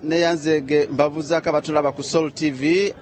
Neyanzege mbabuzaako abatulaba ku Sol TV.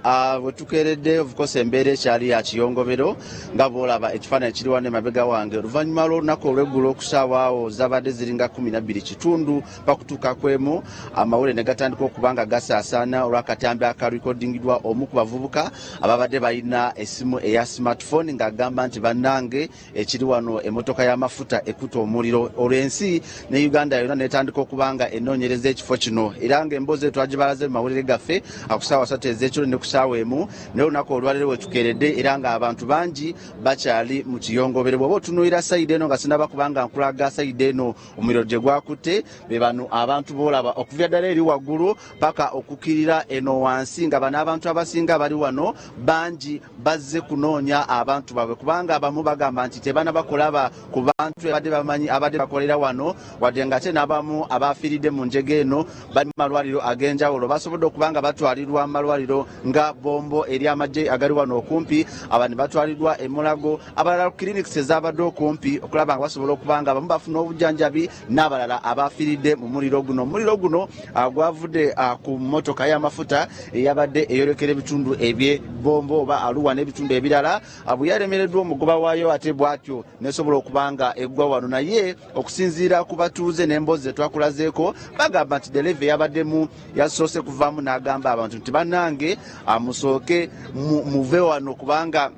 Bwe tukeeredde, of course, embeera ekyali ya kiyongobero nga bw'olaba ekifaananyi kiri wano emabega wange. Oluvannyuma lw'olunaku olw'eggulo okusaawa awo zabadde ziringa 12 kitundu pakutuuka kwemu, amawulire ne gatandika okuba nga gasaasaana olw'akatambi akarikodingiddwa omu ku bavubuka ababadde balina essimu eya smartphone, ng'agamba nti, "Bannange, ekiri wano, emmotoka y'amafuta ekuta omuliro." Olw'ensi ne Uganda yonna netandika okuba nga enoonyereza ekifo kino, era ng'emboozi eyo twagibalaze mu mawulire gaffe ku ssaawa 3 ez'ekiro ne ku ssaawa 1. Naye olunaku olwaleero wetukeeredde, era ng'abantu bangi bakyali mu kiyongobero. Bw'oba otunuulira side eno, nga sinaba kubanga nkulaga side eno omuliro gye gwakutte, be bano abantu boolaba okuvira ddala eri waggulu paka okukirira eno wansi, nga bano abantu abasinga bali wano bangi bazze kunoonya abantu baabwe, kubanga abamu bagamba nti tebanaba kulaba ku bantu abadde bamanyi abadde bakolera wano, wadde nga ate n'abamu abafiiridde mu njega eno bali mu malwaliro ag'enjawulo. Basobodde okuba nga batwalirwa mu malwaliro nga Bombo eri amagye agali wano okumpi, aba ne batwaliddwa Emulago, abalala ku clinics ezabadde okumpi, okulaba nga basobola okuba nga abamu bafuna obujjanjabi n'abalala abafiiridde mu muliro guno. Omuliro guno gwavudde ku mmotoka y'amafuta eyabadde eyolekera ebitundu eby'e Bombo oba Aluwa n'ebitundu ebirala. Bwe yalemereddwa omugoba waayo, ate bw'atyo nesobola okuba nga eggwa wano. Naye okusinziira ku batuuze n'emboozi zetwakulazeeko, bagamba nti dereva yabaddemu yasoose kuvaamu n'agamba abantu nti, "Bannange, musooke muve wano," kubanga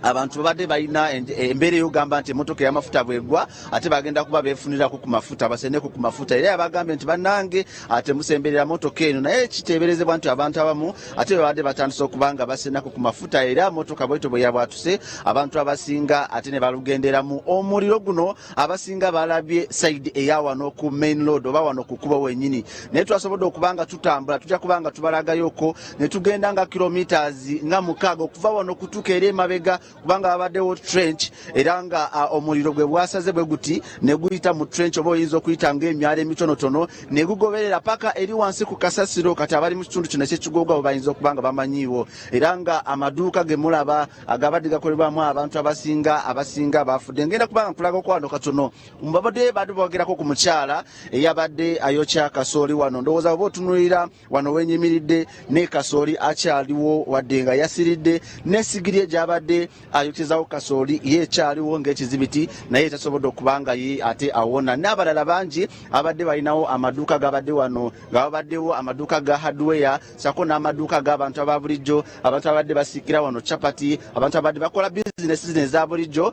abantu babadde balina embeera eyogamba nti emotoka ey'amafuta bwegwa, ate bagenda kuba beefunirako ku mafuta, baseneko ku mafuta. Era yabagambye nti, "Bannange, ate musemberera motoka eno." Naye kiteeberezebwa nti abantu abamu ate babadde batandise okuba nga basenako ku mafuta, era motoka bwetyo bwe yabwatuse, abantu abasinga ate ne balugenderamu. Omuliro guno abasinga balabye side eya wano ku main road oba wano ku kkubo wennyini, naye twasobodde okuba nga tutambula, tujja kuba nga tubalagayoko ne tugenda nga kilometers nga 6 okuva wano kutuuka eri emabega, kubanga babaddewo trench, era nga omuliro gwe bwasaze bwe guti ne guyita mu trench, oba oyinza okuyita ng'emyalo emitonotono, ne gugoberera paka eri wansi ku kasasiro. Kati abali mu kitundu kino eky'Ekigoogwa bo bayinza okuba nga bamanyiiwo, era nga amaduuka ge mulaba agabadde gakolebwamu abantu abasinga bafudde. Ngenda kuba nga nkulaga okwano katono. Babadde badde bogerako ku mukyala eyabadde ayokya kasooli wano. Ndowooza oba otunuulira wano wenyimiridde, ne kasooli akyaliwo wadde nga yasiridde, n'esigiri egyabadde ayokezawo kasooli ye ekyaliwo ng'ekizibiti, naye tasobodde okuba nga ye ate awona. N'abalala bangi abadde balinawo amaduuka gabadde wano, nga babaddewo amaduuka ga hardware sako n'amaduuka g'abantu aba bulijjo, abantu abadde basiikira wano chapati, abantu abadde bakola bizinesi zino eza bulijjo,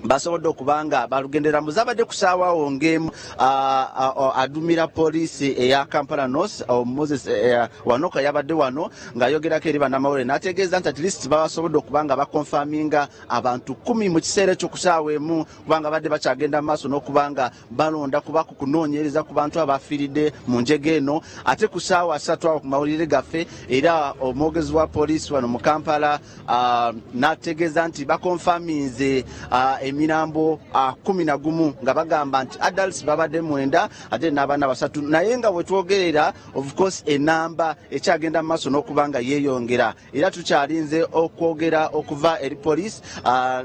basobodde okuba nga balugendera mu. Zabadde ku saawawo ng'emu, adumira poliisi eya Kampala North, Moses Wanoka, yabadde wano ng'ayogerako eri bannamawulire n'ategeeza nti at least babasobodde okuba nga bakonfaminga abantu 10 mu kiseera ekyo ku saawa 1, kubanga badde bakyagenda mu maaso n'okuba nga balonda kuba ku kunoonyereza ku bantu abafiiridde mu njega eno. Ate ku saawa 3 awo ku mawulire gaffe, era omwogezi wa poliisi wano mu Kampala n'ategeeza nti bakonfaminze emirambo 11, nga bagamba nti adults babadde 9 ate n'abaana 3. Naye nga bwe twogerera, of course, enamba ekyagenda mu maaso n'okuba nga yeeyongera, era tukyalinze okwogera okuva eri poliisi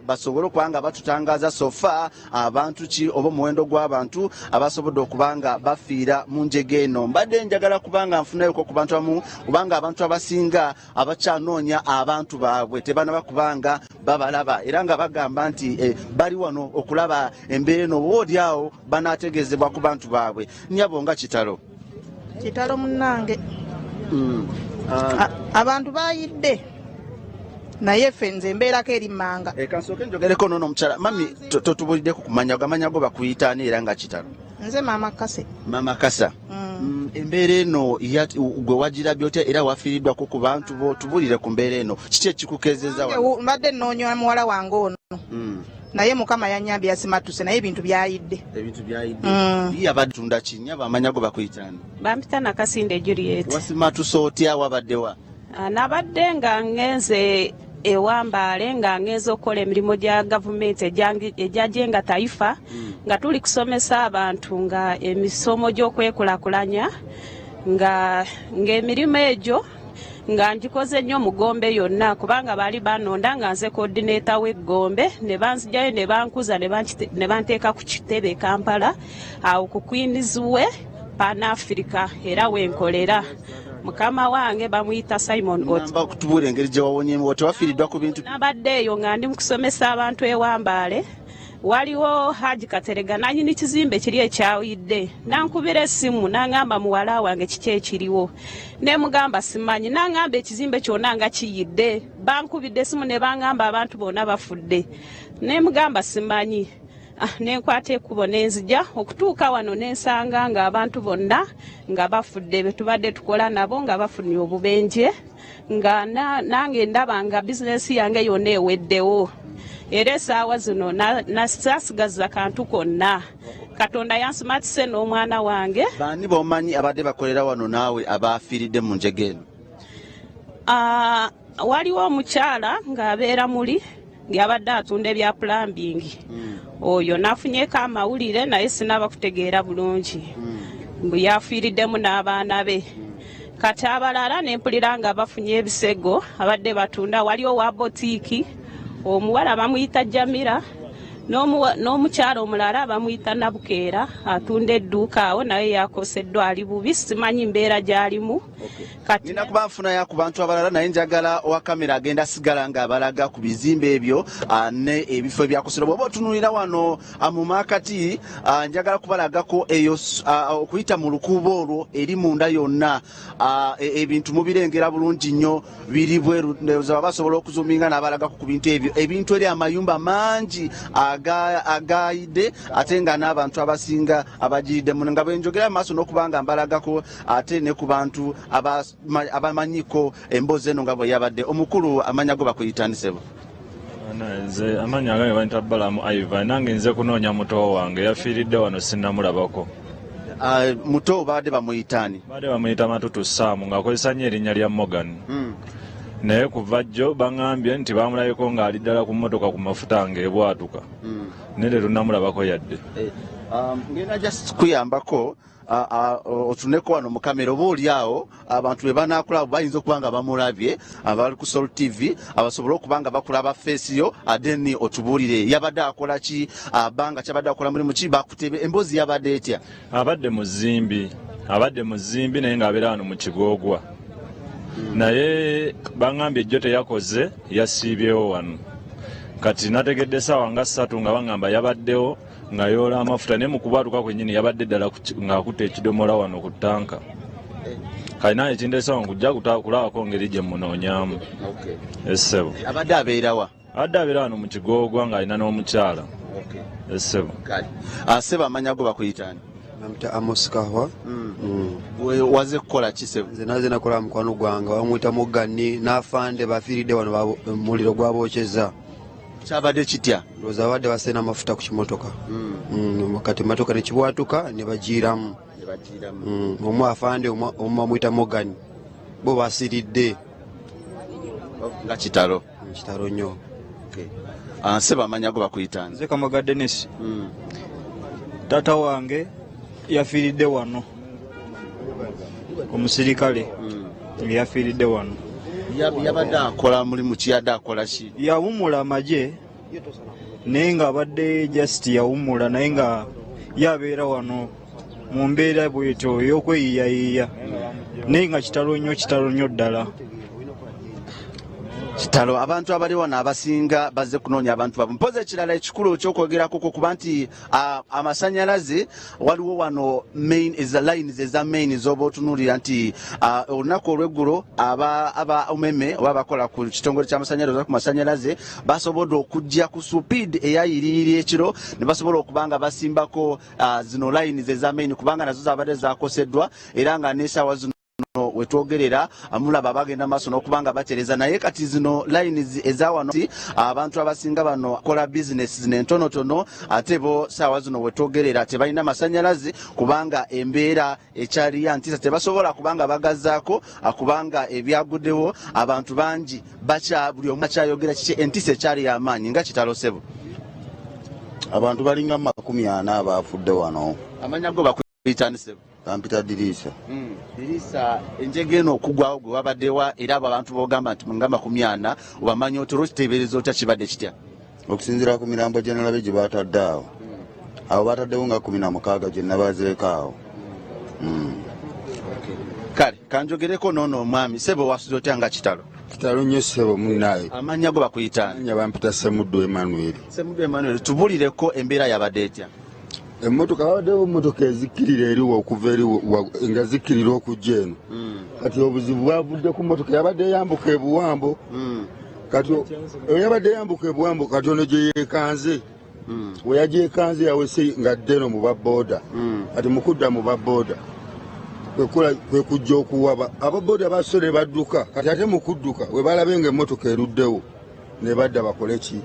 basobole okuba nga batutangaza so far abantu ki oba omuwendo gw'abantu abasobodde okuba nga bafiira mu njega eno. Mbadde njagala kuba nga nfunayoko ku bantu abamu, kubanga abantu abasinga abakyanoonya abantu baabwe tebanaba kubanga babalaba, era nga bagamba nti bali wano okulaba embeera eno, oba oli awo banaategeezebwa ku bantu baabwe. Nyabo, nga kitalo! Kitalo, munnange. Abantu bayidde, naye ffe nze mbeerako eri mmanga. Kansooke njogereko noono omukyala. Mami, totubuliddeko kumanya gamanya go, bakuyita ani, era nga kitalo? Nze Maama Kase. Mama Kasa. Embeera eno gwe wagirabye otya, era wafiiriddwako ku bantu bo? Tubulire ku mbeera eno, kiki ekikukeezeza wano? Mbadde nnoonya muwala wange ono, naye Mukama yanyambye yasimattuse, naye ebintu byayidde. Ebintu byayidde. Ye abadde tunda kinya. Bamanya go bakuyita ani? Bampita Nakasinde Juliet. Wasimatuse otya? Wabaddewa? Nabadde nga ngenze ewambaale, nga ngenze okukola emirimu gya gavumenti egya Jenga Taifa, nga tuli kusomesa abantu nga emisomo gy'okwekulakulanya, nga ng'emirimu egyo nga ngikoze nnyo mu Gombe yonna, kubanga baali banonda nga nze coordinator w'eggombe, ne banzijayo ne bankuza ne banteeka ku kitebe e Kampala awo ku Queens Way. Pan Africa era wenkolera. Mukama wange bamuyita Simon Ot. Namba okutubuulira engeri gye wawonyemu, tewafiiriddwa ku bintu? Nabadde eyo nga ndi mu kusomesa abantu ewambaale, waliwo Haji Katerega nanyini kizimbe kiri ekyawidde, nankubira essimu nangamba, "Muwala wange, kiki ekiriwo?" Nemugamba, "Simanyi." Nangamba, "Ekizimbe kyonna nga kiyidde, bankubidde essimu ne bangamba abantu bonna bafudde." Nemugamba, "Simanyi." Ah, nenkwata ekkubo nenzija okutuuka wano nensanga nga abantu bonna nga bafudde, betubadde tukola nabo nga bafunye obubenje, nga nange ndaba nga bizinesi yange yonna eweddewo. Era esaawa zino nasaasigaza kantu konna. Katonda yansimatise n'omwana wange. Baani bomanyi abadde bakolera wano naawe abafiiridde mu njega eno? Ah, waliwo omukyala ng'abeera muli ng'abadde atunda ebya plumbing. Oyo nafunyeko amawulire naye sinaba kutegeera bulungi mbu yafiiriddemu n'abaana be. Kati abalala nempulira nga bafunye ebisego, abadde batunda. Waliwo owa botiiki, omuwala bamuyita Jamira, n'omukyala omulala bamuyita Nabukeera, atunda edduuka awo, naye yakoseddwa, ali bubi, simanyi mbeera gy'alimu kati. Nina kuba nfunayo ku bantu abalala, naye njagala owa kamera agenda sigala ng'abalaga ku bizimbe ebyo ne ebifo ebyakoserwa. Bw'oba otunuulira wano mu maakati, njagala kubalagako eyo okuyita mu lukuubo olwo eri munda yonna. Ebintu mubirengera bulungi nnyo, biri bweru. Ndowooza baba basobola okuzuminga n'abalagako ku bintu ebyo. Ebintu eri amayumba mangi agayidde, ate nga n'abantu abasinga abagiriddemu. Nga bwe njogera mu maaso n'okuba nga mbalagako ate ne ku bantu abamanyiko emboozi eno nga bwe yabadde. Omukulu, amanya go bakuyitandisebo? Nze amannya agange bayita Balamu Ivan. Nange nze kunoonya muto wange yafiiridde wano, sinnamulabako. Muto babadde bamuyitaani? Baadde bamuyita Matutu Saamu, ng'akozesa nnyo erinnya lya Morgan. Naye kuva jjo baŋŋambye nti bamulabeko ng'ali ddala ku mmotoka ku mafuta ng'ebwatuka, naye tetunnamulabako yadde. Ngenda just kuyambako otuneko wano mu kamera, oba oli awo abantu bwe banaakulaba bayinza okuba nga bamulabye, abali ku Sol TV abasobole okuba nga bakulaba face yo, then otubuulire yabadde akola ki, banga kyabadde akola mulimu ki, bakutebe emboozi yabadde etya? Abadde muzimbi, abadde muzimbi, naye ng'abeera wano mu Kigoogwa. Naye baŋŋambye ejjo teyakoze, yasiibyewo wano. Kati nategedde essaawa nga 3 nga baŋŋamba yabaddewo ng'ayoola amafuta, naye mu kubwatuka kwennyini yabadde ddala ng'akutte ekidomola wano ku ttanka. Kale nange kindeesawo nkujja kulabako ngeri gye munoonyaamu, essebo. Abadde abeerawa? Abadde abeera wano mu Kigoogwa ng'alina n'omukyala, essebo. Sebo, amanya go bakuyitaani? Namuta Amos Kahwa. Waze kukola ki, sebo? Nze naze nakola mukwano gwange bamwita Mugani n'afande, bafiiridde wano, omuliro gwabokyeza. Kyabadde kitya? Ndowooza babadde baseena amafuta ku kimotoka. Kati emotoka nekibwatuka ne bagiiramu. Omu afande, omu bamwita Morgan, bo basiridde. Nga kitalo. Kitalo nnyo. Sebo, amanya go bakuyitaani? Nze Kamaga Denis. Taata wange yafiiridde wano, omusirikale yafiiridde wano. Yabadde akola mulimu ki? Yadde akola ki? Yawumula amagye, naye nga abadde just yawumula, naye nga yabeera wano mu mbeera bwetyo ey'okweyiyayiya, naye nga kitalo nnyo, kitalo nnyo ddala. Kitalo. Abantu abali wano abasinga bazze kunoonya abantu baabwe. Mpozi ekirala ekikulu ekyokwogerako kuba nti amasanyalaze waliwo wano main eza lines eza main zoba otunuulira nti olunaku olweggulo aba UMEME oba abakola ku kitongole ky'amasanyalaze oba ku masanyalaze basobodde okujja ku speed eyayiriyiri ekiro ne basobola okuba nga basimbako zino lines eza main, kubanga nazo zabadde zakoseddwa. Era nga n'esaawa zino wetwogerera mulaba bagenda maaso n'okuba nga batereza. Naye kati zino lines eza wano, abantu abasinga bano kola bizinesi zino entonotono, ate bo saawa zino wetwogerera tebalina masanyalaze kubanga embeera ekyali ya ntiisa, tebasobola kubanga bagazaako, kubanga ebyaguddewo abantu bangi bakya buli omu akyayogera kiki, entiisa ekyali y'amaanyi. Nga kitalo, sebo. Abantu balinga 40 abaafudde wano. Amanya go bakuyitani, sebo? Bampita Diriisa. Dirisa, enjega eno okugwawo gwe wabaddewa, era abo abantu bogamba nti nga 40 obamanyi otya, olwokiteebereza otya, kibadde kitya? Okusinziira ku mirambo gye nalabye gye batadde awo, abo bataddewo nga 16 gye nabazeeko awo. Kale kanjogereko noono omwami. Sebo, wasuze otya? Nga kitalo. Kitalo nnyo, ssebo munnaye. Amannya go bakuyitaani? Anya bampita Semuddu Emmanuel. Semuddu Emmanuel, tubulireko embeera yabadde etya? Emmotoka, babaddewo emmotoka ezikkirira eriwo okuva eri nga zikkirira okujja eno. Kati obuzibu bwavudde ku mmotoka yabadde eyambuka ebuwambo. Kati eyabadde eyambuka ebuwambo, kati ono gye yeekanze, we yagyekanze yawese nga dde eno mu babooda. Kati mukudda mu babooda kwe kujja okuwaba, ababooda baso ne badduka. Kati ate mu kudduka we balabe nga emmotoka eruddewo, ne badda bakole ki?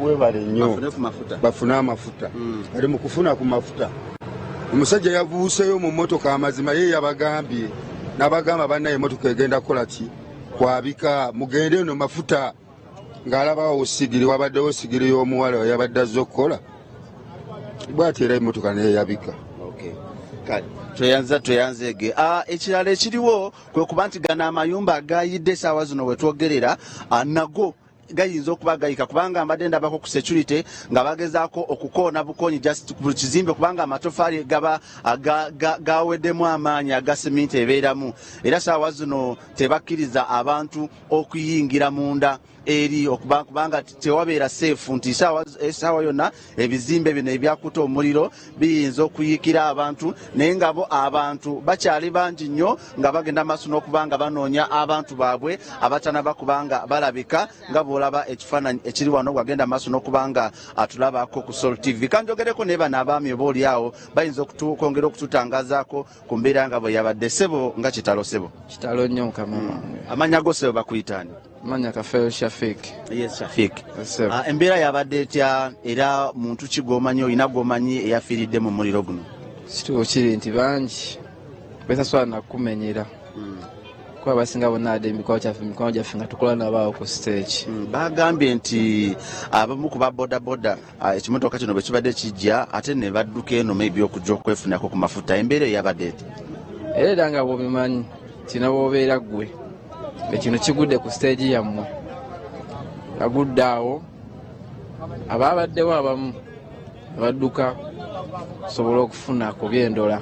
Webale nnyo. Bafune ku mafuta. Bafune amafuta. Kati mu kufuna ku mafuta, omusajja yabuuseyo mu mmotoka. Amazima ye yabagambye n'abagamba, bannaye, emmotoka egenda kukola ki? Kwabika, mugende eno mafuta. Ng'alabawo sigiri, wabaddewo sigiri y'omuwala yabadde azze okukola bwati, era emmotoka neyabika. Okay. Kale tweyanza, tweyanzeege. Ekirala ekiriwo kwe kuba nti gano amayumba agayidde esaawa zino wetwogerera, nago gayinza okuba gayika, kubanga mbadde ndabako ku security nga bagezaako okukoona bukoonyi just buli kizimbe, kubanga amatofaali gaba gaweddemu amaanyi aga seminti ebeeramu, era saawa zino tebakkiriza abantu okuyingira munda eri kubanga tewabeera safe nti esaawa yonna ebizimbe bino ebyakuta omuliro biyinza okuyikira abantu. Naye nga bo abantu bakyali bangi nnyo nga bagenda maaso n'okuba nga banoonya abantu baabwe abatanaba kubanga balabika, nga bw'olaba ekifaananyi ekiri wano bwagenda maaso n'okuba nga atulabako ku Sol TV. Kanjogereko naye bano abaami oba oli awo bayinza okwongera okututangazaako ku mbeera nga bwe yabadde. Sebo, nga kitalo, sebo. Kitalo nnyo, mukama wange. Amannya go, sebo, bakuyitaani? Manya Kafeero Shafik. Yes, Shafik. Sebo. Embeera yabadde etya, era muntu ki gwomanyi, olina gwomanyi eyafiiridde mu muliro guno? Kituufu kiri nti bangi besasobola nakumenyera, kuba abasinga bonna adde emikwano gyaffe nga tukola nabo awo ku stage. Bagambye nti abamu ku ba bodaboda, ekimotoka kino bwe kibadde kijja, ate ne badduka eno maybe okujja okwefunako ku mafuta. Embeera eyabadde eti? Era nga bwobimanyi kino, bwobeera ggwe ekino kigudde ku stage yammwe, agudde awo, ababaddewo abamu abadduka osobola okufuna ku byendola,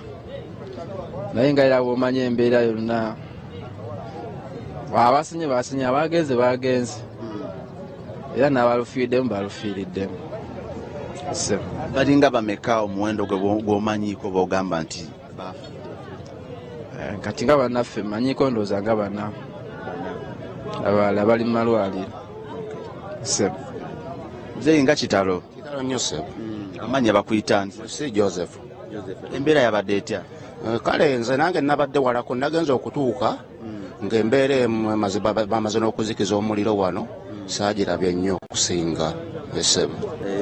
naye nga era bwomanyi embeera yonna, abasinye basinye, abagenze bagenze, era n'abalufiiriddemu balufiiriddemu. Ssebo. Balinga bameka omuwendo gwe gw'omanyiiko bwogamba nti baafa? Kati nga bannaffe manyiko, ndowooza nga bana, abalala bali mu malwaliro. Ssebo. Muzeeyi, nga kitalo. Kitalo nnyo, ssebo. Amannya bakuyita nti? Si Joseph. Embeera yabadde etya? Kale nze nange nabadde walako, nagenza okutuuka ng'embeera emu bamaze n'okuzikiza omuliro wano, saagirabye nnyo okusinga, ssebo.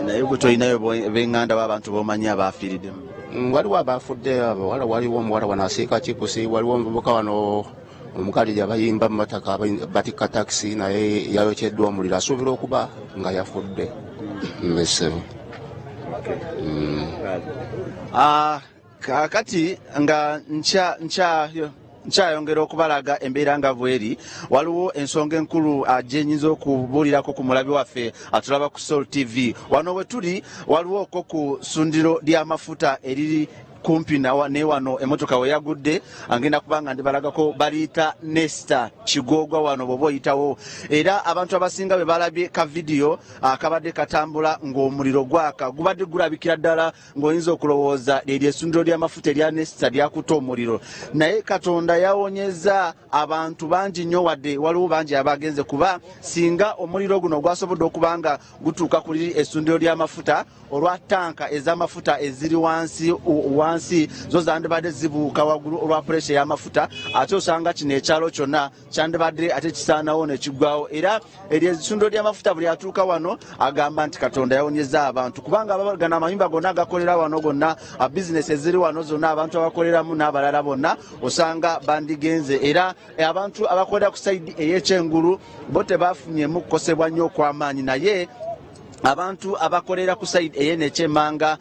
Naye gwe tolinayo b'eŋŋanda b'abantu b'omanyi abaafiiriddemu? Waliwo abafudde abawala, waliwo omuwala wano asiika chipusi, waliwo omuvubuka wano omukaliri abayimba mu mataka batikka takisi, naye yayokyeddwa omuliro, asuubira okuba nga yafudde, ssebo. Kaakati nga nkyayongera okubalaga embeera nga bweri, waliwo ensonga enkulu gyenyinza okubuulirako ku mulabi waffe atulaba ku Sol TV. Wano we tuli waliwo oko ku ssundiro ly'amafuta eriri kumpi ne wano emotoka we yagudde. Ngenda kuba nga ndibalagako, baliyita Nesta Kigoogwa. Wano bw'oba oyitawo, era abantu abasinga bwe balabye ka vidiyo akabadde katambula ng'omuliro gwaka, gubadde gulabikira ddala ng'oyinza okulowooza lyeryo essundiro ly'amafuta erya Nesta lyakuta omuliro. Naye Katonda yawonyeza abantu bangi nnyo, wadde waliwo bangi abagenze, kuba singa omuliro guno gwasobodde okuba nga gutuuka ku liri essundiro ly'amafuta, olwa tanka ez'amafuta eziri wansi zo zandibadde zibuuka waggulu olwa pressure y'amafuta, ate osanga kino ekyalo kyonna kyandibadde ate kisaanawo ne kiggwawo. Era eryo essundiro ly'amafuta, buli atuuka wano agamba nti Katonda yawonyeza abantu, kubanga gano amayumba gonna agakolera wano gonna, bizinesi eziri wano zonna, abantu abakoleramu n'abalala bonna osanga bandigenze. Era abantu abakolera ku side ey'ekyengulu bo tebafunyemu kukosebwa nnyo okw'amaanyi, naye Abantu abakolera ku side ey'eno ekyemanga,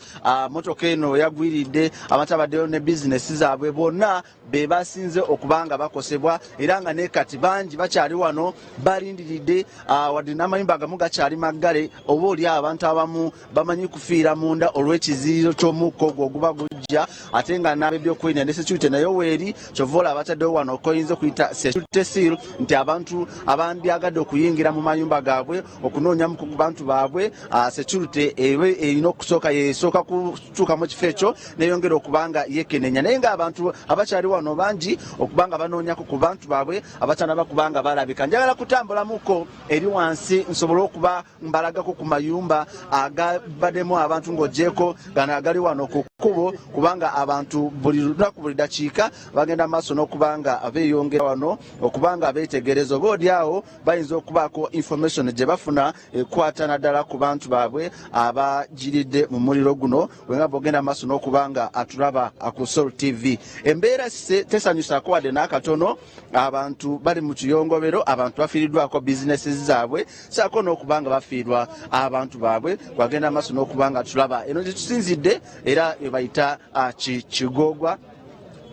motoka eno yagwiridde abantu abaddeyo ne bizinesi zaabwe bonna be basinze okuba nga bakosebwa, era nga ne kati bangi bakyali wano balindiridde, wadde n'amayumba agamu gakyali maggale. Oba oli abantu abamu bamanyi kufiira munda olw'ekiziyiro ky'omukka ogwo oguba gujja, ate nga n'abebyokwerinda ne security nayo weeri. Kyova olaba bataddewo wano koyinza okuyita security seal, nti abantu abandyagadde okuyingira mu mayumba gaabwe okunoonyamu ku bantu baabwe, security ebe erina okusooka yesooka kutuuka mu kifo ekyo neyongera okuba nga yekenenya. Naye ng'abantu abakyali wano bangi okuba nga banoonyako ku bantu baabwe abatanaba kuba nga balabika. Njagala kutambulamuko eri wansi nsobole okuba mbalagako ku mayumba agabaddemu abantu, ng'ogyeko gano agali wano ku kkubo, kubanga abantu buli lunaku, buli dakiika bagenda maaso n'okuba nga beeyongera wano okuba nga beetegereza, oba oli awo bayinza okubaako information gye bafuna ekwata naddala ku bantu baabwe abagiridde mu muliro guno. Wenga bwogenda maaso n'okuba nga atulaba ku Sol TV, embeera tesanyusaako wadde n'akatono. Abantu bali mu kiyongobero, abantu bafiiriddwako bizinesi zaabwe saako n'okuba nga bafiirwa abantu baabwe. Gwagenda maaso n'okuba nga tulaba eno gyetusinzidde, era ebayita Kigogwa,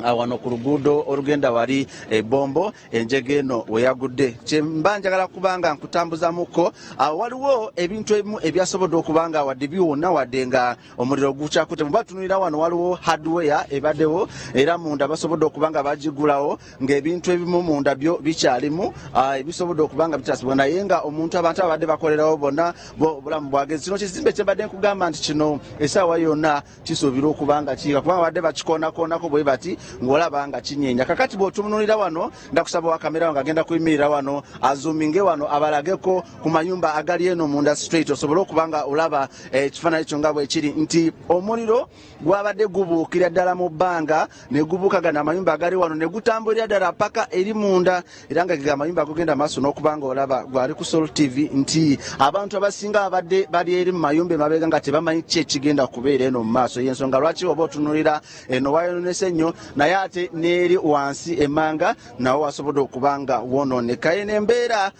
wano ku luguudo olugenda wali ebombo enjega eno weyagudde. Kyemba njagala kubanga nkutambuzamuko, waliwo ebintu ebimu ebyasobodde okuba nga wadde biwona, wadde nga omuliro gukyakute. Muba tunulira wano waliwo hardware ebaddewo, era munda basobodde okuba nga bagigulawo ng'ebintu ebimu munda byo bikyalimu, ebisobodde okuba nga bitasibwa, naye nga omuntu abantu abadde bakolerawo bonna bo obulamu bwagezi. Kino kizimbe kyembadde nkugamba nti kino essaawa yonna kisuubirwa okuba nga kiika, kubanga badde bakikoonakoonako bwe bati ng'olaba nga kinyeenya. Kakati bw'otunulira wano, ndakusaba wa kamera wange agenda kuyimirira wano azuuminge wano abalageko ku mayumba agali eno munda straight, osobole okuba nga olaba ekifaananyi kyo nga bwe kiri, nti omuliro gwabadde gubuukira ddala mu bbanga ne gubuuka gano amayumba agali wano ne gutambulira ddala paka eri munda, era nga ge amayumba agogenda maaso n'okuba nga olaba gwali ku Sol TV, nti abantu abasinga babadde bali eri mu mayumba emabega nga tebamanyi ki ekigenda kubeera eno mu maaso. Yensonga lwaki oba otunulira eno wayononese nnyo, naye ate n'eri wansi emanga nawo wasobodde okuba nga wonooneka. Eno embeera,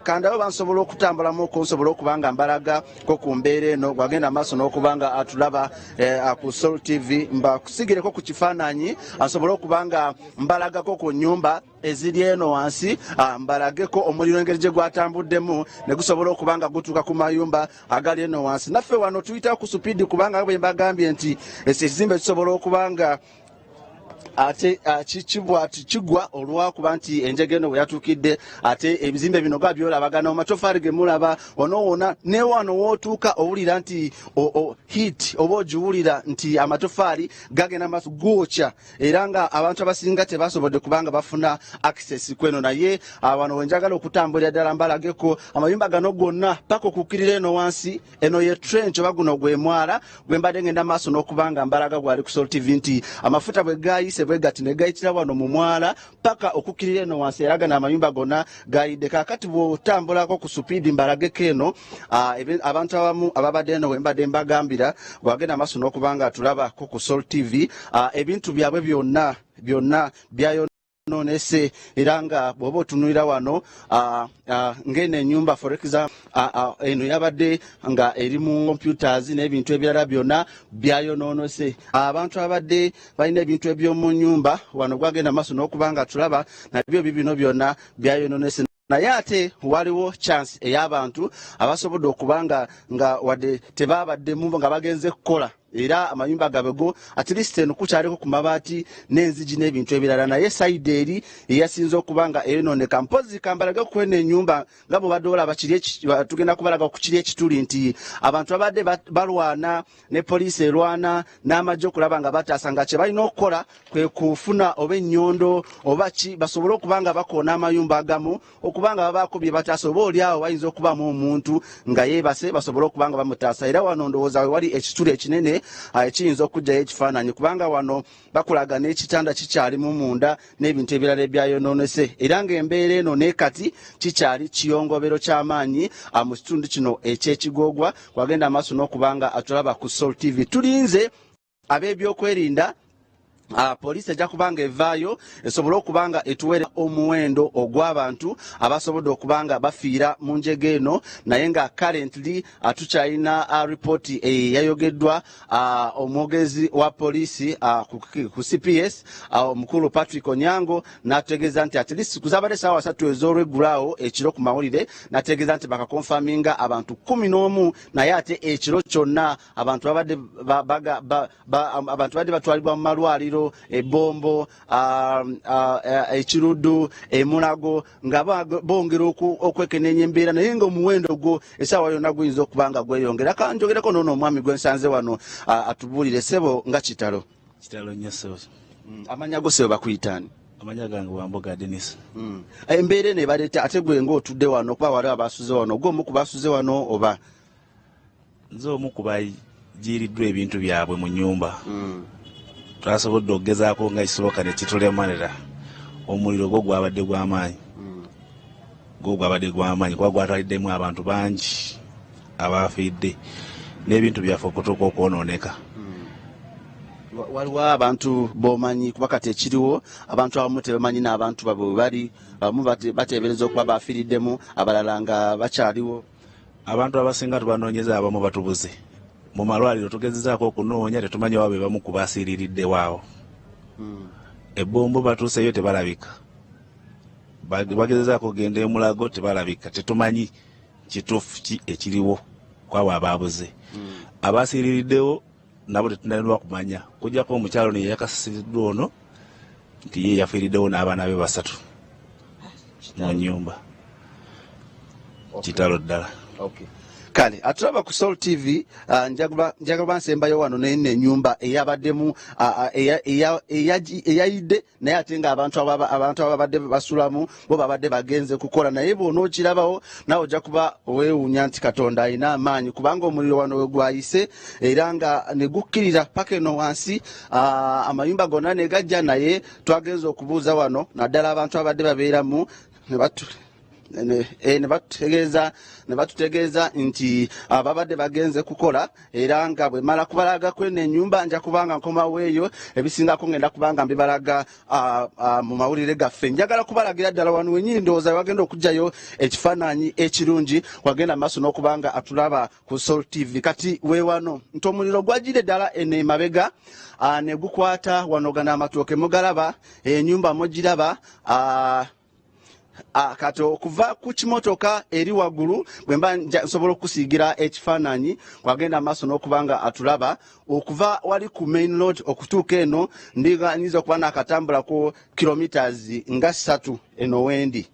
kandabe bansobola okutambulamuko nsobole okuba nga mbalaga ko ku mbeera eno. Gwagenda maaso n'okuba nga atulaba ku Sol TV, mbakusigireko ku kifaananyi asobole okuba nga mbalagako ku nyumba eziri eno wansi, mbalageko omuliro engeri gye gwatambuddemu ne gusobola okuba nga gutuuka ku mayumba agali eno wansi. Naffe wano tuyita ku speed, kubanga bwe mbagambye nti ekizimbe kisobola okuba nga ate kibwa kigwa olwakuba nti enjega eno bwe yatuukidde, ate ebizimbe bino ga byolabagana amatofaali ge mulaba wano wona, ne wano wootuuka owulira nti heat oba ogiwulira nti amatofaali gagenda maaso gwokya, era nga abantu abasinga tebasobodde kubanga bafuna access kweno. Naye wano wenjagala okutambulira ddala mbalageko amayumba gano gonna paka okukkirira eno wansi. Eno ye trench oba guno gwe mwala gwe mbadde ngenda maaso n'okuba nga mbalaga gwali ku Sol TV, nti amafuta bwe gayise bwe gati ne gayitira wano mu mwala paka okukkirira eno wansi, era gano amayumba gonna gayidde. Kaakati bw'otambulako ku speed mbalageko eno, abantu abamu ababadde eno we mbadde mbagambira, bwagenda maaso n'okuba nga tulabako ku Sol TV, ebintu byabwe byonna byonna byayonoonese, era nga bw'oba otunulira wano, ng'eno ennyumba, for example, eno yabadde nga eri mu computers n'ebintu ebirala byonna byayonoonese. Abantu abadde balina ebintu eby'omu nnyumba wano, gwagenda maaso n'okuba nga tulaba nabyo bibino byonna byayonoonese. Naye ate waliwo chance ey'abantu abasobodde okuba nga wadde tebabaddemu nga bagenze kukola, era amayumba gaabwe go at least eno kukyaliko ku mabaati n'enzigi n'ebintu ebirala, naye side eri eyasinze okuba nga eyonooneka. Mpozi kambalage kweno ennyumba nga bwebadde olaba kiri tugenda kubalaga ku kiri ekituli, nti abantu babadde balwana ne poliisi erwana n'amagye okulaba nga bataasa, nga kye balina okukola kwe kufuna oba ennyondo oba ki basobole okuba nga bakoona amayumba agamu okuba nga babaako bye bataasa, oba oli awo bayinza okubaamu omuntu nga yeebase basobole okuba nga bamutaasa. Era wano ndowooza we wali ekituli ekinene, ekiyinza okuggyayo ekifaananyi, kubanga wano bakulaga n'ekitanda kikyalimu munda n'ebintu ebirala ebyayonoonese, era ng'embeera eno ne kati kikyali kiyongobero ky'amaanyi mu kitundu kino eky'Ekigogwa. Wagenda amaaso n'okuba nga atulaba ku Sol TV, tulinze ab'ebyokwerinda. Poliisi ejja kuba nga evaayo esobole okuba nga etuwere omuwendo ogw'abantu abasobodde okuba nga bafiira mu njega eno. Naye nga currently tukyalina ripooti eyayogeddwa omwogezi wa poliisi ku CPS, omukulu Patrick Onyango, n'ategeeza nti at least kuzabadde 3:00 ez'olweggulaawo ekiro ku mawulire, n'ategeeza nti bakakonfaminga abantu 11. Naye ate ekiro kyonna abantu babadde abantu badde batwalibwa mu malwaliro ebombo, ekiruddu, emulago, nga bongera okwekeneenya embeera, naye nga omuwendo gwo essaawa yonna guyinza okuba nga gweyongera. Kanjogereko noono omwami gwensanze wano, atubuulire. Sebo, nga kitalo. Kitalo nnyo, ssebo. Amanya go, sebo, bakuyitaani? Amanya gange Wamboga Denis. Embeera eno ebaleeta ate gwe ngaotudde wano, kuba waliwo abasuze wano, gwe omu ku basuze wano oba? Nze omu ku bajiiriddwa ebintu byabwe mu nnyumba. Twasobodde okugezaako nga kisoboka ne kitulemanira. Omuliro gwo gwabadde gw'amaanyi, gwo gwabadde gw'amaanyi kuba gwatwaliddemu abantu bangi abafiidde n'ebintu byaffe okutuuka okwonooneka. Waliwo abantu bomanyi? Kuba kati ekiriwo, abantu abamu tebamanyi n'abantu babwe bwe bali. Abamu bateebereza okuba bafiiriddemu, abalala nga bakyaliwo. Abantu abasinga tubanoonyeza, abamu batubuze mu malwaliro. Tugezezaako okunoonya, tetumanyi oba be bamu ku basiiririddewo awo. Ebbombo batuuseyo tebalabika. Bagezezaako okugenda emulago, tebalabika. Tetumanyi kituufu ki ekiriwo kwabo abaabuze. Abasiiririddewo nabo tetunalirwa kumanya, kujjako omukyalo ono yeyakasisiddwa ono nti ye yafiiriddewo n'abaana be basatu mu nyumba. Kitalo ddala. Kale atulaba ku Sol TV, njagala bansembayo wano nene enyumba eyabaddemu eyayidde, naye ate nga abantu ababadde basulamu bo babadde bagenze kukola. Naye bw'onookirabawo nawe ojja kuba weewuunya nti Katonda alina amaanyi, kubanga omuliro wano we gwayise era nga ne gukkirira paka eno wansi, amayumba gonna ne gajja. Naye twagenze okubuuza wano, naddala abantu abadde babeeramu, ne batutegeeza nti babadde bagenze kukola. Era nga bwe mala kubalaga kweno ennyumba, nja kubanga nkomawo eyo, ebisingako ngenda kubanga mbibalaga mu mawulire gaffe. Njagala kubalagira ddala wano wenyini, ndowooza wagenda okugjayo ekifaananyi ekirungi wagenda maaso n'okubanga atulaba ku Sol TV. Kati weewano nti omuliro gwajjire ddala eno emabega, ne gukwata wano. Gano amatooke mugalaba, enyumba mugiraba. Kati okuva ku kimotoka eri waggulu, bwe mba nsobola okusiigira ekifaananyi wagenda maaso n'okuba nga atulaba, okuva wali ku main road okutuuka eno, ndiga nyinza okuba nakatambulako kilometers nga 3 eno wendi.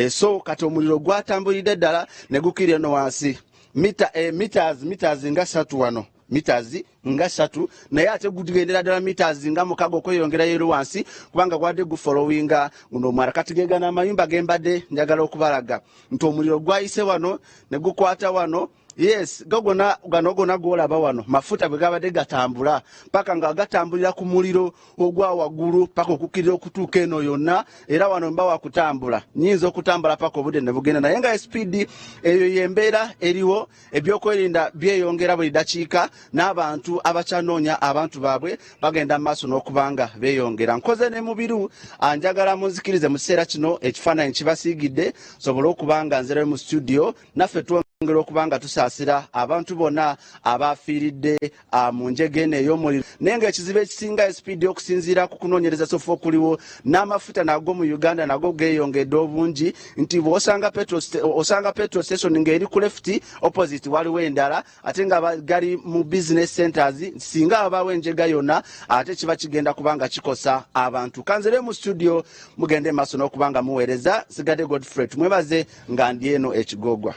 So kati omuliro gwatambulidde ddala ne gukira eno wansi meters nga 3 wano, meters nga 3, naye ate gugendera ddala meters nga 6 okweyongerayo eri wansi, kubanga gwadde gufollowinga guno omwala. Kati gegana amayumba gembadde njagala okubalaga nti omuliro gwayise wano ne gukwata wano. Yes, gogona gano gona golaba wano, mafuta bwe gabadde gatambula paka nga gatambulira ku muliro ogwa waggulu paka okukkirira okutuuka eno yonna. Era wano mba wakutambula, nyinza okutambula paka obudde ne bugenda, naye nga speed eyo yembeera eriwo. Ebyokwerinda byeyongera buli dakiika, n'abantu abakyanoonya abantu baabwe bagenda mu maaso n'okuba nga beeyongera. Nkoze ne mubiru, njagala munzikirize mu kiseera kino ekifaananyi kibasiigidde, sobole okuba nga nzirayo mu studio. Naffe twongera okuba nga tusaasira abantu bonna abafiiridde mu njega eno ey'omuliro. Naye nga ekizibu ekisinga speed, okusinziira ku kunoonyereza so far okuliwo, n'amafuta nago mu Uganda nago geeyongedde obungi, nti bw'osanga osanga petrol station ng'eri ku left, opposite waliwo endala, ate nga gali mu business centers. Singa wabaawo enjega yonna, ate kiba kigenda kuba nga kikosa abantu. Kanzire mu studio, mugende maaso n'okuba nga muweereza. Sigadde Godfrey Tumwebaze nga ndi eno ekigogwa.